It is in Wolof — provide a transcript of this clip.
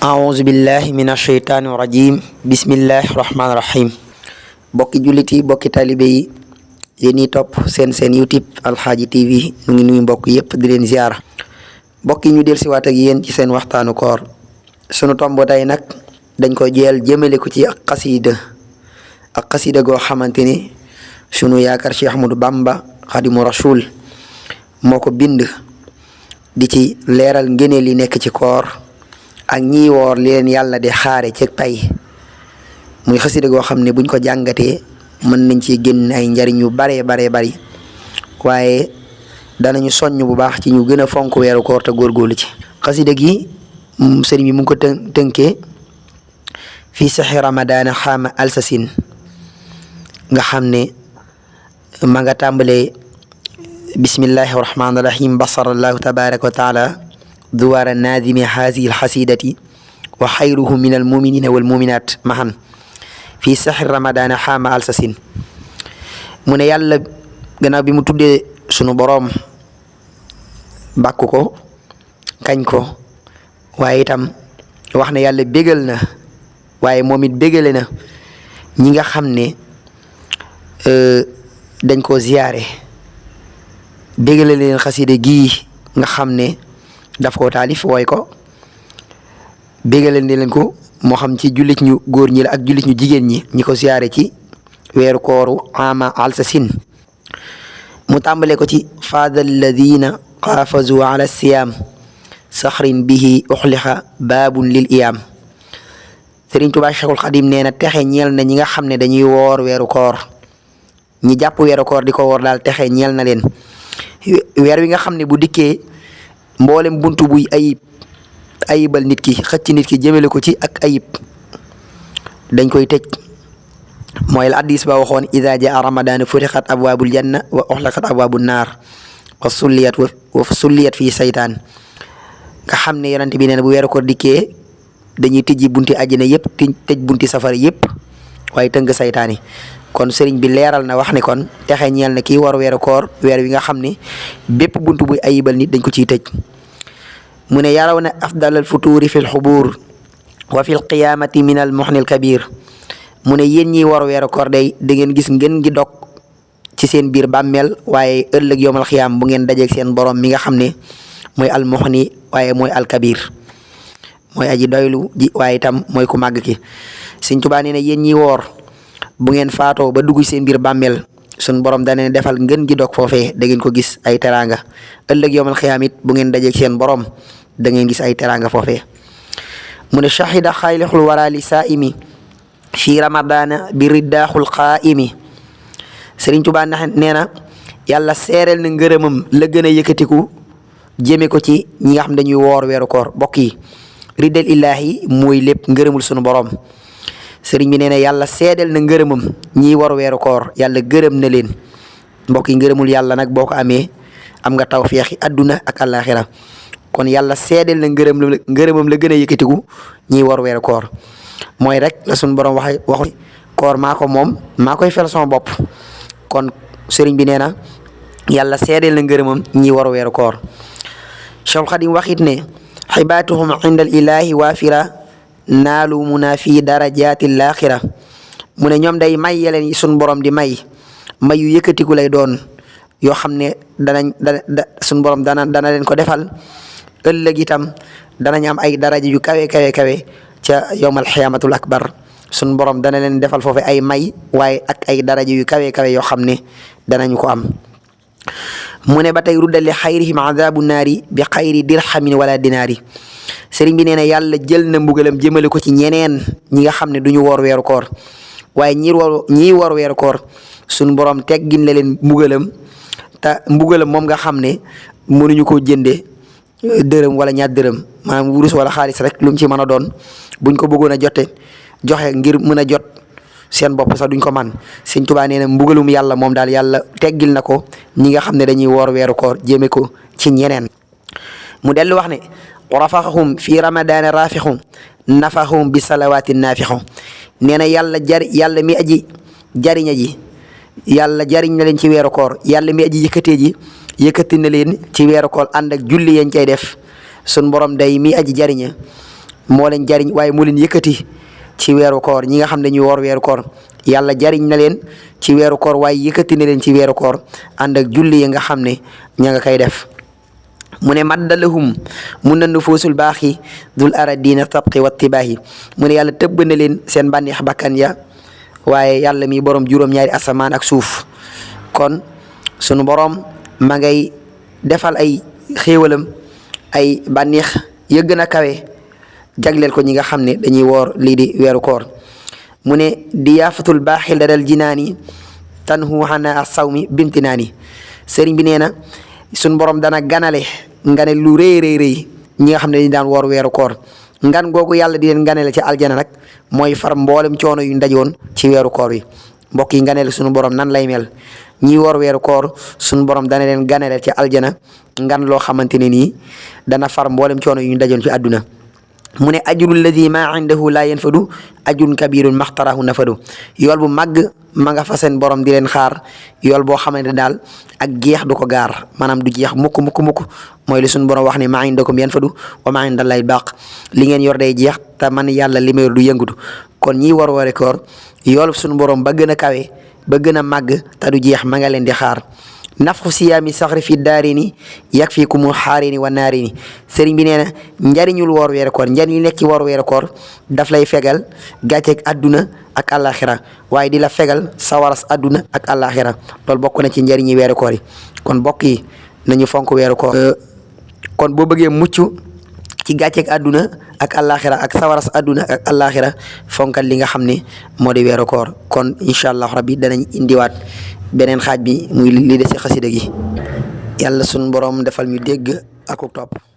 aouzu billahi min asheytaani rajim bismillahi rahmaani rahim bokki jullit yi bokki talibe yi yéen ñi topp seen YouTube Alxaaji TV ñu ngi nuyu mbokk yëpp di leen ziara mbokk yi ñu del siwaat ak yéen ci seen waxtaanu koor sunu tomb tey nag dañ ko jeel jëmale ko ci ak xasida goo xamante ni sunu yaakaar Cheikh Ahmadou Bamba Xadimu Rasul moo ko bind di ci leeral ngëneel li nekk ci koor ak ñi woor leen yàlla di xaare ci pay muy xasida goo xam ne buñ ko jàngatee mën nañ ci génn ay njariñ yu bari waaye danañu soññ bu baax ci ñu gën a fonk weeru koor te góorgóorlu ci xasida gi sëriñ bi mu ngi ko tënkee fii saxi ramadana xaama alsasin nga xam ne ma nga tàmbalee bismillahi rahmaani rahim basarallahu tabaraka wa taala duwaara naadimi haadihi alxasidati wa xayruhu min almuminina walmuminat mahan fii saxri ramadana xaama alsasin mu ne yàlla gannaaw bi mu tuddee sunu boroom bàkk ko kañ ko waaye itam wax ne yàlla bégal na waaye moom it bégale na ñi nga xam ne dañ koo ziyaare bégale leen xasida gii nga xam ne daf koo taalif wooy ko bégale leen ko moo xam ci jullit ñu góor ñi la ak jullit ñu jigéen ñi ko ziyaare ci weeru kooru ama alsasin mu tàmbale ko ci faada alladina xaafazu ala siyaam saxrin bihi uxlixa baabun lil iyaam Sëriñ Tuubaa Cheikhul Xadim nee na texe ñeel na ñi nga xam ne dañuy woor weeru koor ñi jàpp weeru koor di ko woor daal texe ñeel na leen weer wi nga xam ne bu dikkee mboolem buntu buy ayibal nit ki xëcc nit ki jëmale ko ci ak ayib dañ koy tëj mooy la hadiis ba waxoon idaa jaa ramadaan futixat abwaabul janna wa uxlaqat abwaabun naar wa sulliyat fii saytaan nga xam ne yonent bi nee na bu weeru koor dikkee dañuy tëjji bunti àjjana yëpp tëj bunti safara yëpp waaye tënk saytaani kon sëriñ bi leeral na wax ne kon texe ñeel na kii war weeru koor weer wi nga xam ne bépp buntu buy ayibal nit dañ ko ciy tëj mu ne yaraw na afdal al futuuri fi l xubuur wa fi l qiyaamati min al muxni al kabir mu ne yéen ñiy war weeru koor day da ngeen gis ngeen gi dog ci seen biir bàmmeel waaye ëllëg yowmal xiyaam bu ngeen dajeeg seen borom mi nga xam ne mooy al muxni waaye mooy al kabir mooy aji doylu ji waaye itam mooy ku màgg ki Sëriñ Tuubaa nee na yéen ñiy woor bu ngeen faatoo ba dugg seen biir bàmmeel sun borom dana defal ngeen gi dog foofee da ngeen ko gis ay teraanga ëllëg yowmal xiyaam it bu ngeen dajeeg seen borom da ngeen gis ay teraanga foofee mu ne shahida xaylixul wara li saaimi fi ramadana bi riddaaxul qaa'imi Sëriñ Tuubaa nee na yàlla seereel na ngërëmam la gën a yëkkatiku jëme ko ci ñi nga xam dañuy woor weeru koor bokk yi riddal illaahi mooy lépp ngërëmul sunu borom sëriñ bi nee na yàlla seedeel na ngërëmam ñiy war weeru koor yàlla gërëm na leen mbokk yi ngërëmul yàlla nag boo ko amee am nga tawfeexi adduna ak àllaaxira kon yàlla seedeel na ngërëmam la gën a yëkkatiku ñiy war weeru koor mooy rek la suñu borom waxu koor maa ko moom maa koy fel sama bopp kon sëriñ bi nee na yàlla seedeel na ngërëmam ñiy war weeru koor Cheikhul Xadim waxit ne xibaatuhum inda al ilahi waafira naalu muna fi darajaati laaxira mu ne ñoom day may yeleen yi suñ borom di may yu yëkkatiku lay doon yoo xam ne suñ borom dana leen ko defal ëllëg itam danañ am ay daraja yu kawe ca yowmal xiyaamatul akbar suñ borom dana leen defal foofu ay may waaye ak ay daraja yu kawe yoo xam ne danañu ko am mu ne ba tey ruddali xayrihim adabu naari bi xayri dirhamin wala dinaari sëriñ bi nee na yàlla jël na mbugalam jëmale ko ci ñeneen ñi nga xam ne duñu woor weeru koor waaye ñii woor weeru koor suñ borom teggin la leen mbugalam te mbugalam moom nga xam ne mënuñu koo jënde dërëm wala ñaar dërëm maanaam wurus wala xaalis rek lu mu ci mën a doon buñ ko bëggoon a joxe ngir mën a jot seen bopp sax duñ ko man Sëriñ Tuubaa nee na mbugalum yàlla moom daal yàlla teggil na ko ñi nga xam ne dañuy woor weeru koor jëme ko ci ñeneen mu dellu wax ne rafaxahum fi ramadana rafixum nafaxum bi salawaati naafixum nee na yàlla mi aji jariña ji yàlla jariñ na leen ci weeru koor yàlla mi aji yëkkatee ji yëkkati na leen ci weeru koor ànd ak julli yañ cay def sun borom day mi aji jariña moo leen jariñ waaye moo leen yëkkati ci weeru koor. ñi nga xam ne dañuy woor weeru koor yàlla jariñ na leen ci weeru koor waaye yëkkati na leen ci weeru koor ànd ak julli yi nga xam ne ña nga koy def. mu ne maddalahum mun na nufuusul baaxi dul aradina tabqi wa tibaahi mu ne yàlla tëbb na leen seen bànneex bakkan ya waaye yàlla mi borom juróom-ñaari asamaan ak suuf. kon sunu borom ma ngay defal ay xéewalam ay bànneex ya gën a kawe jagleel ko ñi nga xam ne dañuy woor lii di weeru koor. mu ne diyaafatul baaxil dadal jinaani tanhu xana a sawmi bimtinaani sëriñ bi nee na suñ borom dana ganale ngane lu rëy ñi nga xam ne dañu daan woor weeru koor. ngan googu yàlla di leen ganale ci aljana nag mooy far mboolem coono yu ndajoon ci weeru koor wi. mbokk yi ganale suñu borom nan lay mel ñi woor weeru koor suñu borom dana leen ganale ci aljana ngan loo xamante ne nii dana far mboolem coono yu ndajoon ci àdduna. mu ne ajrul ladi ma indahu laa yanfadu ajrun kabirun maxtarahu nafadu yool bu màgg ma nga fa seen borom di leen xaar yool boo xamante daal ak jeex du ko gaar maanaam du jeex mukk mooy li suñu borom wax ne maa indakum yanfadu wa maa indallahi baaq li ngeen yor day jeex te man yàlla li ma yor du yëngatu. kon ñiy war weeru koor yool suñu borom ba gën a kawe ba gën a màgg te du jeex ma nga leen di xaar. nafxu siyaami saxri fi daarini yakfiikumu xaarini wa naarini sëriñ bi nee na njariñul woor weeru koor njariñ nekk ci woor weeru koor daf lay fegal gàcceeg àdduna ak àllaaxira waaye di la fegal sawaras àdduna ak àllaaxira loolu bokk na ci njariñi weeru koor yi. kon mbokk yi nañu fonk weeru koor. kon boo bëggee mucc ci gàcceeg àdduna ak àllaaxira ak sawaras àdduna ak àllaaxira fonkal li nga xam ne moo di weeru koor. kon incha allah rabbi danañ indiwaat beneen xaaj bi muy li des ci xasida gi. yàlla sunu borom defal ñu dégg ak topp.